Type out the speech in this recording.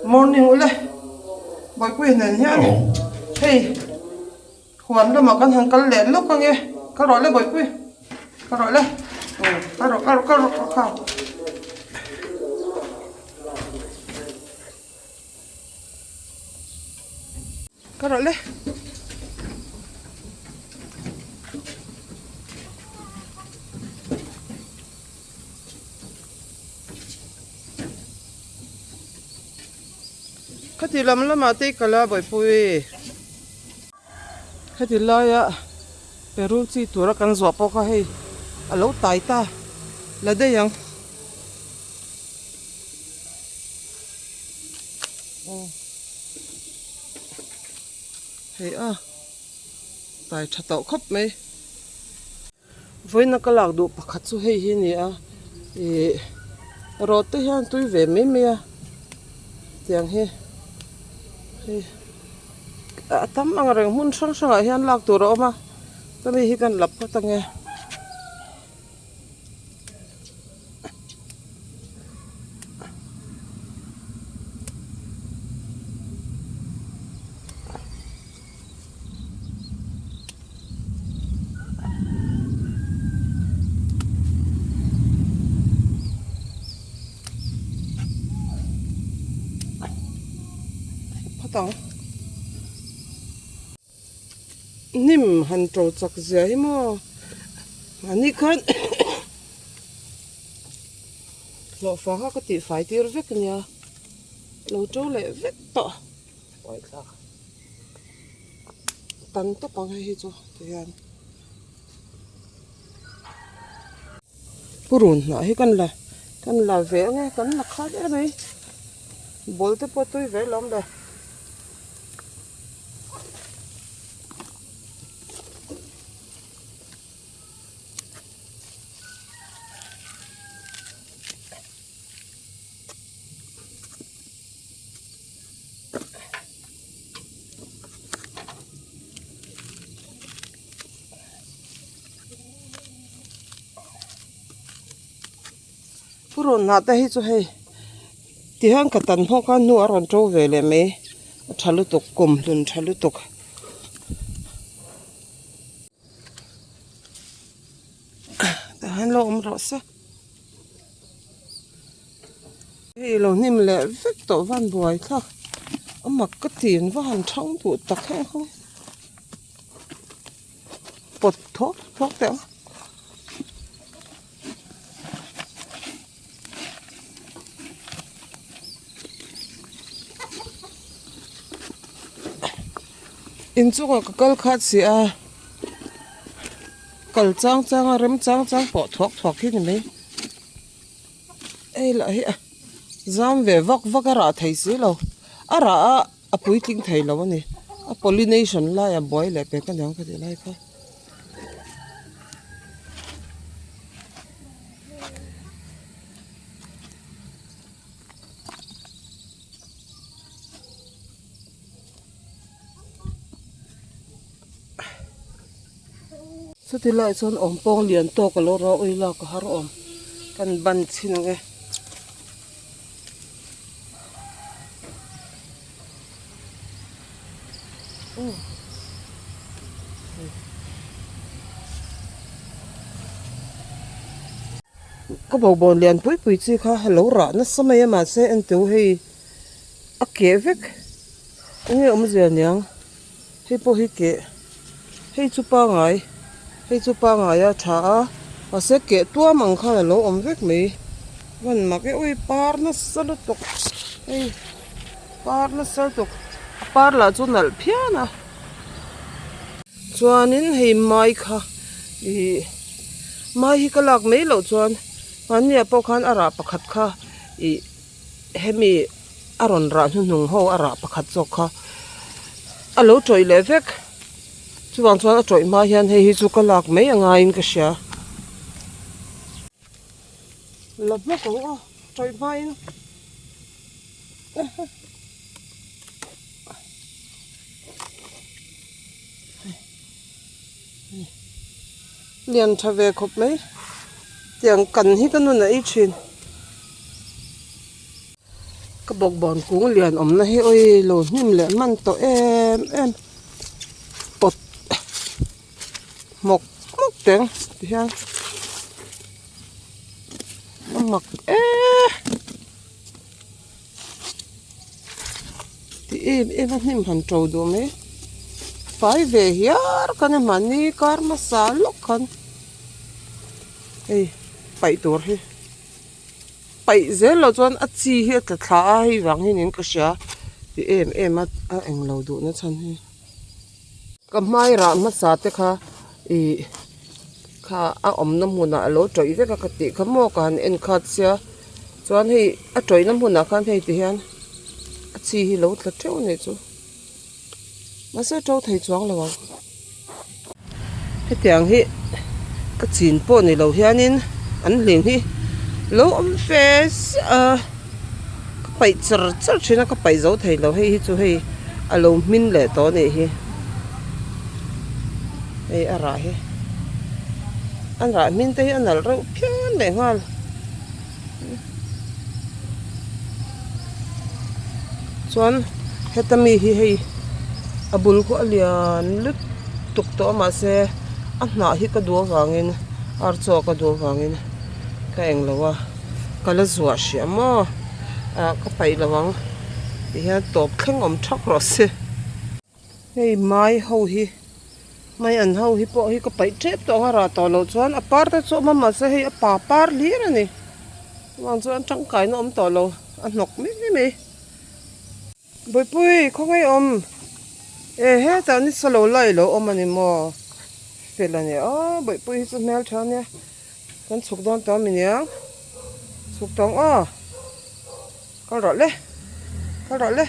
Morning ule Bawihpuia nen hian hei huan lamah kan han kal leh lawk ange kal rawh le Bawihpui kal rawh le kal rawh kal rawh kal rawh kha. Ka rawh le. Khati lam lamah te i kal a bawihpui. Heti laia Peru chi tura kan zuah pawh kha hei a lo tai ta la daih ang. Hei a tai tha tawh khawp mai. Vawiina ka lak duh pakhat chu hei hi a ni a ih rawt te hian tui ve mai mai a tiang hi hei a tam ang reng hmun hrang hrangah hian lak tur a awm a chumi hi kan la phawt ange. Phawt ang. Hnim han to chak zia hi maw mahni khan hlawhfa kha ka tihfai tir vek ania lo to leh vek tawh uaithlak tan tawp ang hei hi chu tihian purun hnah hi kan la kan la ve ang e kan la khat em mai ball te pawh tui ve lawm le. Purun hnah te hi chu hei tihian ka tan hawk a hnu a rawn to ve leh mai a tha lutuk kum hlun tha lutuk. Tah hian lo awm rawh se. Hei lo hnim leh vek tawh van buai thlak a mak ka ti an va han thang duh tak heng ho pawt thawk thawk teh ang. Inchungah ka kal khat si a kal chang chang a rem chang chang pawh thuak thuak hi ni mai. Hei lah hi a zam ve vak vak a rah thei si lo a rah a a puitling thei lo a ni a pollination lai a buai leh pek aniang ka tih lai kha. Chuti lai chuan awm pawng lian tawk a lo rawh ui lak a har awm kan ban chhin ang e. Ka bawkbawn lian pui pui chi kha a lo rah nasa mai a mahse entu hei a keh vek enge awmzia aniang hei pawh hi keh hei chu pangai hei chu pangai a tha a mahse keh tuam ang khan a lo awm vek mai van mak e ui par nasa lutuk hei par nasa lutuk a par lah chu nalh phian a chuanin hei mai kha ihh mai hi ka lak mai loh chuan hmanni ah pawh khan a rah pakhat kha ih hemi a rawn rah hnuhnung ho a rah pakhat zawk kha a lo tawih leh vek chuvang chuan a tawih hma hian hei hi chu ka lak mai a ngaiin ka hria la hmawk ang aw tawih hmain Lian tha ve khawp mai tiang kan hi ka nun a ei thin. Ka bawkbawn kung lian awmna hi awi lo hnim leh hman tawh em em pawt hmawk hmawk teng ti hian a mak e ti em em a hnim han to duh mai fai ve hiar khan a mahni kar hmasa lawk khan hei paih tur hi. Paih zel loh chuan a chi hi a tla thla a hei vang hian in ka hria ti em em a a englo duh na chhan hi ka hmai rah hmasa te kha ih kha a awmna hmunah a lo tawih vek a ka tih kha maw ka han en khat sia chuan hei a tawihna hmunah khan hei ti hian a chi hi lo tla teuh a nih chu mahse a to thei chuang lo ang. Hetiang hi ka chin pawh ni lo hianin an hling hi lo awm fe siah a ka paih char char thin a ka paih zo thei lo hei hi chu hei a lo hmin leh tawh a nih hi hei a rah hi a rah hmin te hi a nalh reuh phian leh nghal. Chuan heta mi hi hei a bul khu a lian lutuk tawh a mahse a hnah hi ka duh avangin ar chaw ka duh avangin ka englo a ka la zuah hrih a maw ah ka paih lo ang ti hian tawp thleng awm thak rawh se. Hei mai ho hi mai an ho hi pawh hi ka paih tep tawh ang a rah tawh loh chuan a par te chu a awm a mahse hei a pa par hlir a ni chuvang chuan tangkaina awm tawh lo a hnawk mai mai Bawihpui khawngaih awm e hetah ni sa lo lai lo awm a ni maw fel a ni aw Bawihpui hi chu hmeltha ania kan chhuk dawn tawh a mi niang chhuk tawng aw kal rawh le kal rawh le.